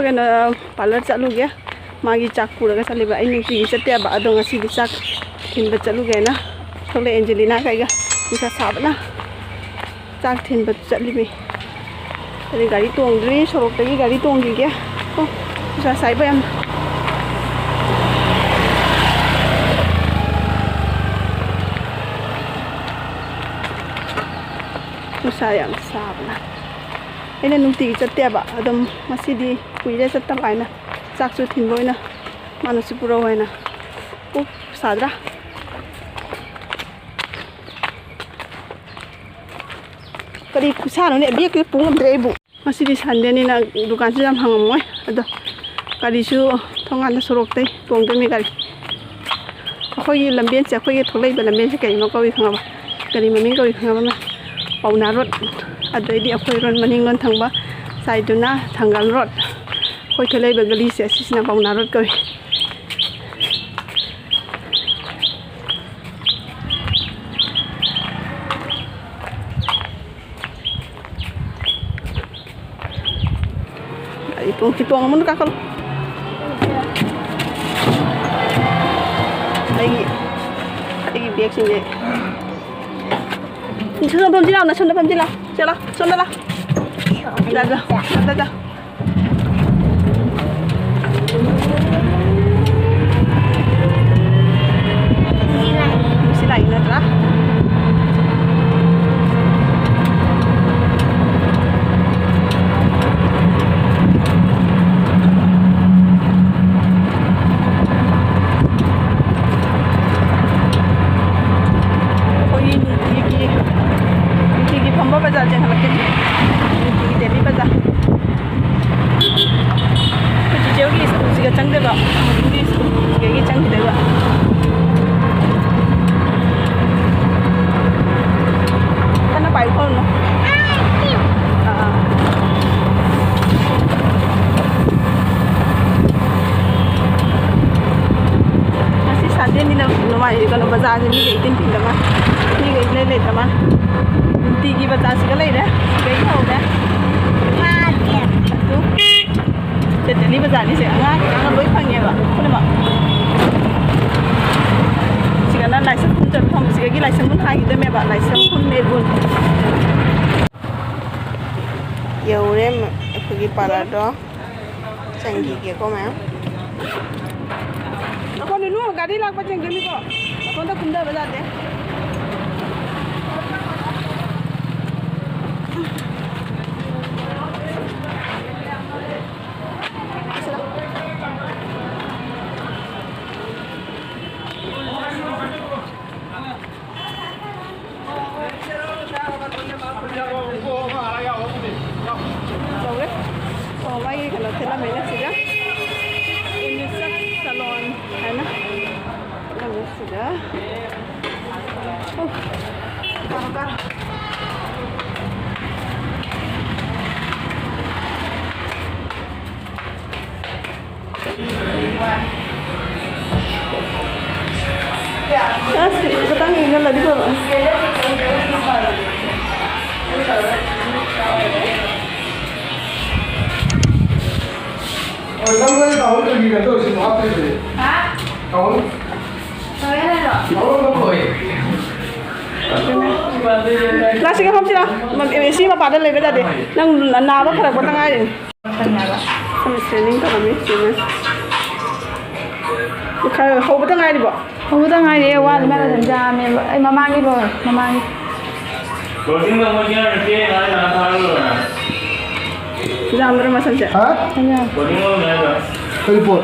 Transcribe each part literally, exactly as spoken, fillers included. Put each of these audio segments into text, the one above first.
ꯀꯩꯅꯣ, ꯄꯥꯔꯂꯔ ꯆꯠꯂꯨꯒꯦ꯫ ꯃꯥꯒꯤ ꯆꯥꯛ ꯄꯨꯔꯒ ꯆꯠꯂꯤꯕ꯫ ꯑꯩ ꯅꯨꯡꯇꯤꯒꯤ ꯆꯠꯇꯦꯕ, ꯑꯗꯣ ꯉꯁꯤꯗꯤ ꯆꯥꯛ ꯊꯤꯟꯕ ꯆꯠꯂꯨꯒꯦꯅ ꯊꯣꯛꯂꯛꯑꯦ꯫ ꯑꯦꯟꯖꯦꯂꯤꯅꯥꯒ ꯑꯩꯒ ꯅꯨꯡꯁꯥ ꯁꯥꯕꯅ ꯆꯥꯛ ꯊꯤꯟꯕ ꯆꯠꯂꯤꯃꯤ꯫ ꯑꯗꯩ ꯒꯥꯔꯤ ꯇꯣꯡꯗ꯭ꯔꯤ, ꯁꯣꯔꯣꯛꯇꯒꯤ ꯒꯥꯔꯤ ꯇꯣꯡꯈꯤꯒꯦ꯫ ꯑꯣ, ꯅꯨꯡꯁꯥ ꯁꯥꯏꯕ ꯌꯥꯝ꯫ ꯅꯨꯡꯁꯥ ꯌꯥꯝ ꯁꯥꯕꯅ꯫ ꯑꯩꯅ ꯅꯨꯡꯇꯤꯒꯤ ꯆꯠꯇꯦꯕ, ꯑꯗꯨꯝ ꯉꯁꯤꯗꯤ ꯀꯨꯏꯔꯦ ꯆꯠꯇꯕ ꯍꯥꯏꯅ ꯆꯥꯛꯁꯨ ꯊꯤꯟꯕ ꯑꯣꯏꯅ ꯃꯥꯅꯁꯨ ꯄꯨꯔꯛꯑꯣ ꯍꯥꯏꯅ꯫ ꯑꯣ, ꯁꯥꯗ꯭ꯔꯥ? ꯀꯔꯤ ꯈꯨꯁꯥꯅꯣꯅꯦ, ꯕꯦꯒꯁꯦ ꯄꯨ ꯉꯝꯗ꯭ꯔꯦ ꯑꯩꯕꯨ꯫ ꯉꯁꯤꯗꯤ ꯁꯟꯗꯦꯅꯤꯅ ꯗꯨꯀꯥꯟꯁꯨ ꯌꯥꯝ ꯍꯥꯡꯉꯝꯃꯣꯏ, ꯑꯗꯣ ꯒꯥꯔꯤꯁꯨ ꯊꯣꯡꯒꯥꯟꯗ ꯁꯣꯔꯣꯛꯇꯩ ꯇꯣꯡꯗꯣꯏꯅꯤ ꯒꯥꯔꯤ꯫ ꯑꯩꯈꯣꯏꯒꯤ ꯂꯝꯕꯦꯟꯁꯦ, ꯑꯩꯈꯣꯏꯒꯤ ꯊꯣꯛꯂꯛꯏꯕ ꯂꯝꯕꯦꯟꯁꯦ ꯀꯩꯅꯣ ꯀꯧꯏ ꯈꯪꯉꯕ? ꯀꯔꯤ ꯃꯃꯤꯡ ꯀꯧꯏ ꯈꯪꯉꯕ ꯅꯪ? ꯄꯥꯎꯅꯥ ꯔꯣꯗ꯫ ꯑꯗꯩꯗꯤ ꯑꯩꯈꯣꯏ ꯔꯣꯗ ꯃꯅꯤꯡꯂꯣꯝ ꯊꯪꯕ ꯁꯥꯏꯗꯨꯅ ꯊꯪꯒꯥꯜ ꯔꯣꯗ꯫ ꯑꯩꯈꯣꯏ ꯊꯣꯛꯂꯛꯏꯕ ꯒꯂꯤꯁꯦ ꯑꯁꯤꯁꯤꯅ ꯄꯥꯎꯅꯥ ꯔꯣꯗ ꯀꯧꯏ꯫ ꯒꯥꯔꯤ ꯇꯣꯡ-, ꯆꯤꯇꯣꯡ ꯑꯃꯗ ꯀꯥꯈꯠꯂꯣ꯫ ꯑꯩꯒꯤ, ꯑꯩꯒꯤ ꯕꯦꯒꯁꯤꯡꯁꯦ꯫ ꯁꯣꯝꯗ ꯐꯝꯁꯤ ꯂꯥꯎ, ꯅꯁꯣꯝꯗ ꯐꯝꯁꯤ ꯂꯥꯎ꯫ ꯆꯠꯂꯣ, ꯁꯣꯝꯗ ꯂꯥꯎ꯫ ꯆꯠꯂꯣ, ꯆꯠꯂꯣ꯫ ꯁꯤ ꯂꯥꯛꯏ ꯅꯠꯇ꯭ꯔꯥ? ꯑꯩꯈꯣꯏꯒꯤ ꯅꯨꯡꯇꯤꯒꯤ, ꯅꯨꯡꯇꯤꯒꯤ ꯐꯝꯕ ꯕꯖꯥꯔꯁꯦ ꯍꯜꯂꯛꯀꯅꯤ꯫ ꯅꯨꯡꯇꯤꯒꯤ ꯗꯦꯂꯤ ꯕꯖꯥꯔ꯫ ꯑꯩꯈꯣꯏ ꯆꯤꯆꯦ ꯍꯣꯏꯒꯤ ꯁ꯭ꯀꯨꯜꯁꯤꯒ ꯆꯪꯗꯣꯏꯕ, ꯑꯃꯨꯛꯀꯤ ꯁ꯭ꯀꯨꯜꯁꯤꯗꯒꯤ ꯆꯪꯈꯤꯗꯣꯏꯕ꯫ ꯀꯟꯅ ꯄꯥꯏꯌꯨ ꯈꯣꯠꯂꯨꯅꯨ꯫ ꯑꯥ, ꯑꯥ꯫ ꯉꯁꯤ ꯁꯟꯗꯦꯅꯤꯅ ꯅꯨꯡꯉꯥꯏ, ꯀꯩꯅꯣ, ꯕꯖꯥꯔꯁꯦ ꯃꯤꯒ ꯏꯇꯤꯟ ꯇꯤꯟꯗ ꯃꯥꯜꯂꯦ꯫ ꯃꯤꯒ ꯏꯂꯩ ꯂꯩꯇ꯭ꯔ ꯃꯥꯜꯂꯦ꯫ ꯅꯨꯡꯇꯤꯒꯤ ꯕꯖꯥꯔꯁꯤꯒ ꯂꯩꯔꯦ꯫ ꯁꯤꯗꯒꯤ ꯍꯧꯔꯦ꯫ ꯑꯗꯨ ꯁꯦ ꯗꯦꯂꯤ ꯕꯖꯥꯔꯅꯤꯁꯦ, ꯑꯉꯥꯡ ꯑꯉꯥꯡ ꯂꯣꯏ ꯐꯪꯉꯦꯕ ꯄꯨꯝꯅꯃꯛ꯫ ꯁꯤꯒꯅ ꯂꯥꯏꯁ꯭ꯔꯝ ꯈꯨꯟ ꯆꯠꯐꯝ, ꯁꯤꯗꯒꯤ ꯂꯥꯏꯁ꯭ꯔꯝ ꯈꯨꯟ ꯍꯥꯏꯈꯤꯗꯣꯏꯅꯦꯕ, ꯂꯥꯏꯁ꯭ꯔꯝ ꯈꯨꯟ ꯃꯦꯔꯕꯨꯟ꯫ ꯌꯧꯔꯦ ꯑꯩꯈꯣꯏꯒꯤ ꯄꯥꯔꯂꯔꯗꯣ꯫ ꯆꯪꯈꯤꯒꯦꯀꯣ ꯃꯌꯥꯝ꯫ ꯑꯩꯈꯣꯏ ꯅꯨꯅꯨ ꯒꯥꯔꯤ ꯂꯥꯛꯄ ꯆꯦꯟꯈꯤꯅꯤꯀꯣ꯫ ꯑꯩꯉꯣꯟꯗ ꯀꯨꯝꯊꯕ ꯌꯥꯗꯦ꯫ ꯇꯧꯔꯦ꯫ ꯑꯣ, ꯃꯥꯒꯤ ꯀꯩꯅꯣ ꯊꯦꯠꯂꯝꯃꯦꯅꯦ ꯁꯤꯗ꯫ ꯏꯟꯗꯤꯁꯛ ꯁꯂꯣꯟ ꯍꯥꯏꯅ ꯊꯦꯠꯂꯝꯃꯦ ꯁꯤꯗ꯫ ꯑꯣ, ꯀꯥꯔꯣ, ꯀꯥꯔꯣ꯫ ꯑꯁ, ꯈꯤꯇꯪ ꯏꯪꯍꯜꯂꯗꯤ ꯐꯕ꯫ ꯍꯣꯏ, ꯅꯪ ꯅꯣꯏ ꯇꯥꯍꯧꯗ꯭ꯔꯗꯤ ꯀꯩꯅꯣ ꯇꯧꯔꯁꯤ, ꯍꯥꯞꯇ꯭ꯔꯁꯤ꯫ ꯍꯥ? ꯇꯥꯍꯧ-, ꯇꯥꯍꯧꯗꯕ ꯑꯣꯏ꯫ ꯂꯥꯁꯤꯒ ꯐꯝꯁꯤꯔꯥ? ꯃ-, ꯑꯦ ꯁꯤ ꯃꯄꯥꯗ ꯂꯩꯕ ꯌꯥꯗꯦ꯫ ꯅꯪ ꯅꯥꯕ ꯐꯔꯛꯄꯇ ꯉꯥꯏꯔꯤ꯫ ꯁꯨꯝ ꯁꯦꯝꯅꯤꯡ ꯇꯧꯔꯝꯃꯤ, ꯆꯦ ꯃꯣꯏ꯫ ꯈꯔ ꯍꯧꯕꯇ ꯉꯥꯏꯔꯤꯕꯣ? ꯍꯧꯕꯇ ꯉꯥꯏꯔꯤꯌꯦ, ꯋꯥꯠꯂꯤ, ꯃꯥꯅ ꯑꯗꯨꯝ ꯌꯥꯝꯃꯦꯕ꯫ ꯑꯩ ꯃꯃꯥꯡꯒꯤ ꯂꯣꯏꯔꯦ, ꯃꯃꯥꯡꯒꯤ꯫ ꯌꯥꯝꯗ꯭ꯔꯣ ꯃꯁꯝꯁꯦ? ꯍꯥ? ꯌꯥꯝ꯫ ꯀꯔꯤ ꯄꯣꯠ?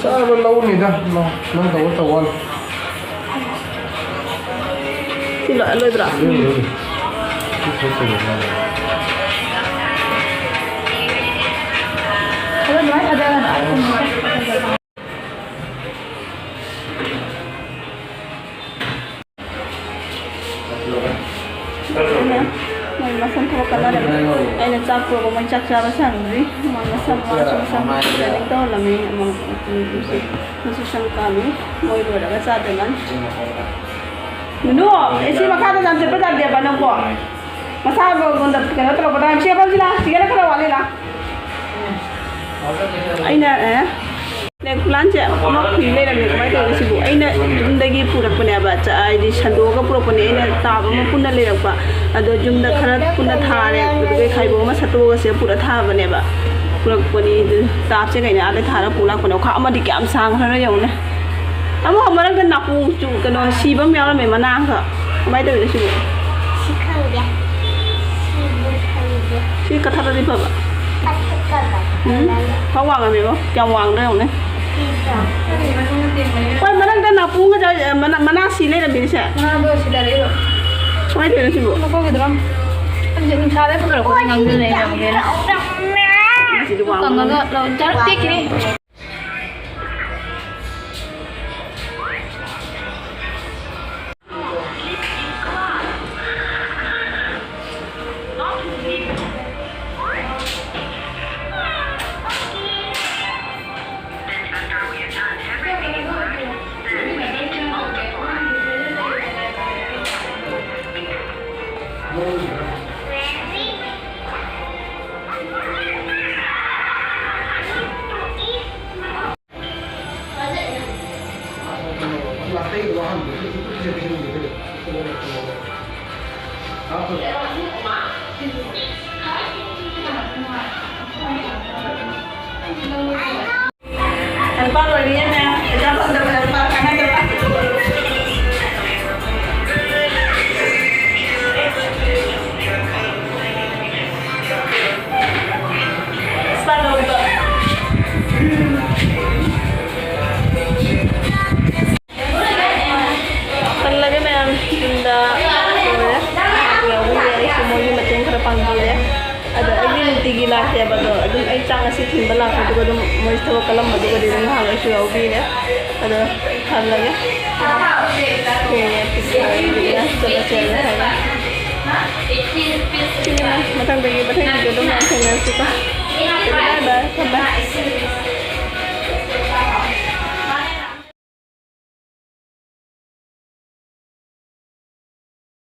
ꯆꯥꯕ ꯂꯧꯅꯤꯗ, ꯂꯧ-, ꯂꯧꯗꯧꯕ ꯇꯧꯋꯣ꯫ ꯁꯤ ꯂꯣꯏ-, ꯂꯣꯏꯕ꯭ꯔꯣ? ꯑꯗꯨꯅ ꯃꯣꯏ ꯃꯁꯝ ꯊꯕꯛ ꯀꯟꯅꯔꯝꯃꯤ꯫ ꯑꯩꯅ ꯆꯥꯛ ꯇꯣꯛꯑꯒ ꯃꯣꯏ ꯆꯥꯛ ꯆꯥꯕ ꯁꯪꯗ꯭ꯔꯤ꯫ ꯃꯣꯏ ꯃꯁꯝ ꯃꯥꯁꯨ ꯃꯁꯝ ꯀꯩꯅꯣ ꯇꯧꯍꯜꯂꯝꯃꯤ꯫ ꯑꯃ ꯃꯁꯨ ꯁꯪ ꯀꯥꯝꯃꯤ꯫ ꯃꯣꯏ ꯂꯣꯏꯔꯒ ꯆꯥꯗꯣꯏ ꯃꯥꯜꯂꯤ꯫ ꯅꯨꯅꯨ, ꯑꯦ ꯁꯤ ꯃꯈꯥꯗ ꯌꯥꯝ ꯆꯠꯄ ꯌꯥꯗꯦꯕ ꯅꯪꯕꯣ꯫ ꯃꯁꯥ ꯀꯩꯅꯣ ꯇꯧꯔꯛꯄꯗ ꯁꯤ ꯐꯝꯁꯤ ꯂꯥ꯫ ꯁꯤꯒꯅ ꯈꯔ ꯋꯥꯠꯂꯤ ꯂꯥ꯫ ꯑꯩꯅ ꯑꯦ, ꯁ꯭ꯅꯦꯛ ꯄ꯭ꯂꯥꯟꯁꯦ ꯑꯃ ꯈꯨꯏ ꯂꯩꯔꯝꯃꯦ꯫ ꯀꯃꯥꯏꯅ ꯇꯧꯔꯤꯅꯣ ꯁꯤꯕꯨ? ꯑꯩꯅ ꯌꯨꯝꯗꯒꯤ ꯄꯨꯔꯛꯄꯅꯦꯕ, ꯆ-, ꯍꯥꯏꯗꯤ ꯁꯟꯗꯣꯛꯑꯒ ꯄꯨꯔꯛꯄꯅꯦ꯫ ꯑꯩꯅ ꯇꯥꯕ ꯑꯃ ꯄꯨꯟꯅ ꯂꯩꯔꯛꯄ꯫ ꯑꯗꯣ ꯌꯨꯝꯗ ꯈꯔ ꯄꯨꯟꯅ ꯊꯥꯔꯦ, ꯑꯗꯨꯒ ꯈꯥꯏꯕꯣꯛ ꯑꯃ ꯁꯠꯇꯣꯛꯑꯒ ꯁꯤꯗ ꯄꯨꯔꯛꯑ ꯊꯥꯕꯅꯦꯕ꯫ ꯄꯨꯔꯛꯄꯅꯤ, ꯑꯗꯨ ꯇꯥꯞꯁꯦ ꯀꯩꯅꯣ ꯑꯥꯗ ꯊꯥꯔ ꯄꯨ ꯂꯥꯛꯄꯅꯦ꯫ ꯑꯣꯈꯥꯛ ꯑꯃꯗꯤ ꯀꯌꯥꯝ ꯁꯥꯡꯈ꯭ꯔꯅꯣ ꯌꯦꯡꯉꯨꯅꯦ꯫ ꯑꯃ ꯃꯔꯛꯇ ꯅꯥꯄꯨ ꯆꯨ-, ꯀꯩꯅꯣ ꯁꯤꯕ ꯑꯃ ꯌꯥꯎꯔꯝꯃꯦ ꯃꯅꯥ ꯑꯃꯈꯛ꯫ ꯀꯃꯥꯏꯅ ꯇꯧꯔꯤꯅꯣ ꯁꯤꯕꯨ? ꯁꯤ ꯈꯪꯗꯦ꯫ ꯁꯤꯕꯨ ꯈꯪꯗꯦ꯫ ꯁꯤ ꯀꯛꯊꯠꯂꯗꯤ ꯐꯕ꯫ ꯀꯛꯊꯠꯂꯒ ꯎꯝ꯫ ꯈꯔ ꯋꯥꯡꯉꯝꯃꯦꯕꯣ꯫ ꯀꯌꯥꯝ ꯋꯥꯡꯗ꯭ꯔꯥ ꯌꯦꯡꯉꯨꯅꯦ꯫ ꯁꯤꯗ꯫ ꯍꯣꯏ, ꯃꯔꯛꯇ ꯅꯥꯄꯨ ꯑꯃ ꯆꯥꯎ-, ꯃꯅꯥ, ꯃꯅꯥ ꯁꯤ ꯂꯩꯔꯝꯃꯤꯅꯦ ꯁꯦ꯫ ꯃꯅꯥꯗꯣ ꯁꯤꯗꯔꯛꯏꯕ꯫ ꯀꯃꯥꯏꯅ ꯇꯧꯔꯤꯅꯣ ꯁꯤꯕꯨ? ꯃꯀꯣꯛꯀꯤꯗꯨꯔꯣ? ꯈꯪꯗꯦ, ꯅꯨꯡꯁꯥꯗ ꯄꯨꯊꯣꯔꯛꯄꯗ ꯉꯥꯡꯗꯅ ꯂꯩꯔꯝꯃꯦ꯫ ꯁꯤꯗꯤ ꯋꯥꯡꯕ ꯀꯪꯉꯒ ꯂꯧ-, ꯖꯔ ꯇꯦꯛꯈꯤꯅꯤ꯫ ꯍꯦꯜꯄꯔ ꯑꯣꯏꯔꯤꯌꯦ ꯃꯌꯥꯝ꯫ ꯄꯩꯁꯥ ꯐꯪꯗꯕ ꯍꯦꯜꯄꯔ ꯀꯥꯟꯅꯗꯕ꯫ ꯍꯦꯜꯄꯔ ꯂꯧꯕ꯫ ꯍꯜꯂꯒꯦ ꯃꯌꯥꯝ, ꯌꯨꯝꯗ ꯂꯣꯏꯔꯦ꯫ ꯌꯥꯎꯕꯤꯔꯦ, ꯑꯩꯁꯨ ꯃꯣꯏꯒꯤ ꯃꯇꯦꯡ ꯈꯔ ꯄꯥꯡꯕꯤꯔꯦ꯫ ꯑꯗꯣ ꯑꯩꯗꯤ ꯅꯨꯡꯇꯤꯒꯤ ꯂꯥꯛꯇꯦꯕ, ꯑꯗꯣ ꯑꯗꯨꯝ ꯑꯩ ꯆꯥꯛ ꯉꯁꯤ ꯊꯤꯟꯕ ꯂꯥꯛꯄꯗꯨꯒ ꯑꯗꯨꯝ ꯃꯣꯏ ꯊꯕꯛ ꯀꯜꯂꯝꯕꯗꯨꯒꯗꯤ ꯑꯗꯨꯝ ꯉꯥꯏꯍꯥꯛ ꯑꯩꯁꯨ ꯌꯥꯎꯕꯤꯔꯦ꯫ ꯑꯗꯣ ꯍꯜꯂꯒꯦ꯫ ꯊꯦꯡꯉꯦ, ꯆꯠꯂꯁꯦꯅ ꯍꯥꯏꯔꯦ꯫ ꯁꯤꯅ ꯃꯊꯪꯗꯒꯤ, ꯃꯊꯪꯒꯤꯗ ꯑꯗꯨꯝ ꯃꯌꯥꯝ ꯊꯦꯡꯅꯔꯁꯤꯀꯣ꯫